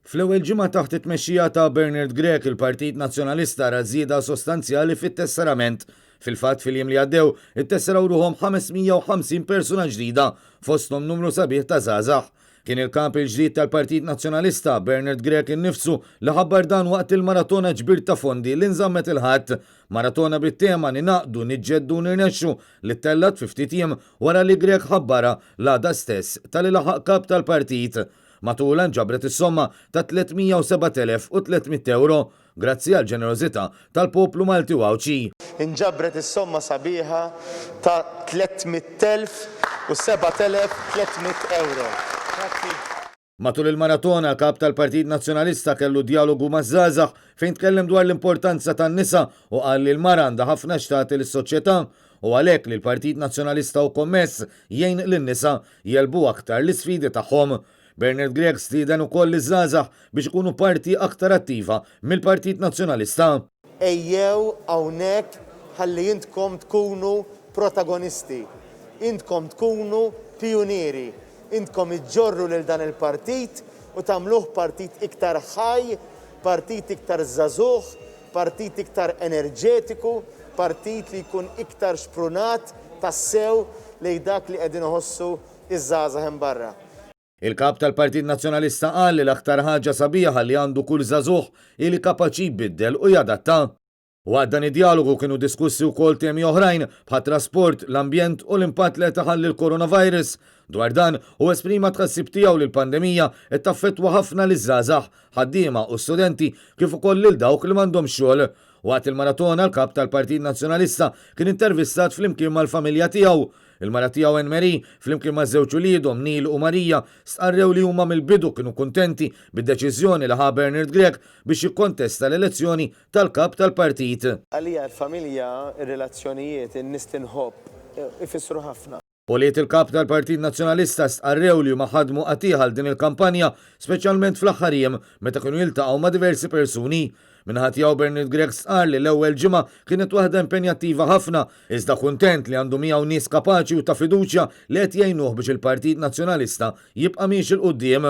Fl-ewwel ġimgħa taħt it-tmexxija ta' Bernard Grech, il-Partit Nazzjonalista ra żieda sostanzjali fit-tesserament. Fil-fatt, fil-jiem li għaddew, ittesseraw ruħhom 550 persuna ġdida, fosthom numru sabiħ ta' żgħażagħ. Kien il-Kap il-ġdid tal-Partit Nazzjonalista, Bernard Grech innifsu, li ħabbar dan waqt il-maratona ġbir ta' fondi li nżammet il-Ħadd. Maratona bit-tema Ningħaqdu, Niġġeddu u Nirnexxu li ttellgħet fi ftit jiem wara li Grech ħabbarha l-għada stess talli laħaq Kap tal-Partit. Matulha nġabret is-somma ta' 307,300 ewro, grazzi għall-ġenerożità tal-poplu Malti u Għawdxi. Inġabret is-somma sabiħa ta' 307,300 ewro. Grazzi. Matul il-maratona, l-Kap tal-Partit Nazzjonalista kellu djalogu maż-żgħażagħ fejn tkellem dwar l-importanza tan-nisa u qal li l-mara għandha ħafna x'tagħti lis-soċjetà u għalhekk li l-Partit Nazzjonalista hu kommess jgħin lin-nisa jegħlbu aktar l-isfidi tagħhom. Bernard Grech stieden ukoll liż-żgħażagħ biex ikunu parti aktar attiva mill-Partit Nazzjonalista. Ejjew hawnhekk ħalli intkom tkunu protagonisti, intkom tkunu pijunieri, intkom iġġorru lil dan il-partit u tagħmluh partit iktar ħaj, partit iktar żagħżugħ, partit iktar enerġetiku, partit li jkun iktar xprunat tassew lejn dak li qegħdin iħossu ż-żgħażagħ hemm barra. Il-Kap tal-Partit Nazzjonalista qal li l-aktar ħaġa sabiħa li għandu kull żagħżugħ hi li kapaċi jbiddel u jadatta. Waqt dan id-djalogu kienu diskussi wkoll temi oħrajn bħat-trasport, l-ambjent u l-impatt li qed iħalli l-coronavirus. Dwar dan, hu esprima t-tħassib tiegħu li l-pandemija qed taffettwa ħafna liż-żgħażagħ, ħaddiema u studenti kif ukoll lil dawk li m'għandhomx xogħol. Waqt il-maratona l-Kap tal-Partit Nazzjonalista kien intervistat flimkien mal-familja tiegħu. Il-mara tiegħu Anne Marie, flimkien ma' żewġ uliedhom Neil u Maria, stqarrew li huma mill-bidu kienu kuntenti bid-deċiżjoni li ħa Bernard Grech biex jikkontesta l-elezzjoni tal-Kap tal-Partit. Għalija l-familja, ir-relazzjonijiet, in-nies li nħobb, ifissru ħafna. Ulied il-Kap tal-Partit Nazzjonalista stqarrew li huma ħadmu qatigħ għal din il-kampanja, speċjalment fl-aħħar jiem meta kienu jiltaqgħu ma' diversi persuni. Min-naħa tiegħu Bernard Grech stqarr li l-ewwel ġimgħa kienet waħda impenjattiva ħafna, iżda kuntent li għandu miegħu nies kapaċi u ta' fiduċja li qed jgħinuh biex il-Partit Nazzjonalista jibqa' miexi 'l quddiem.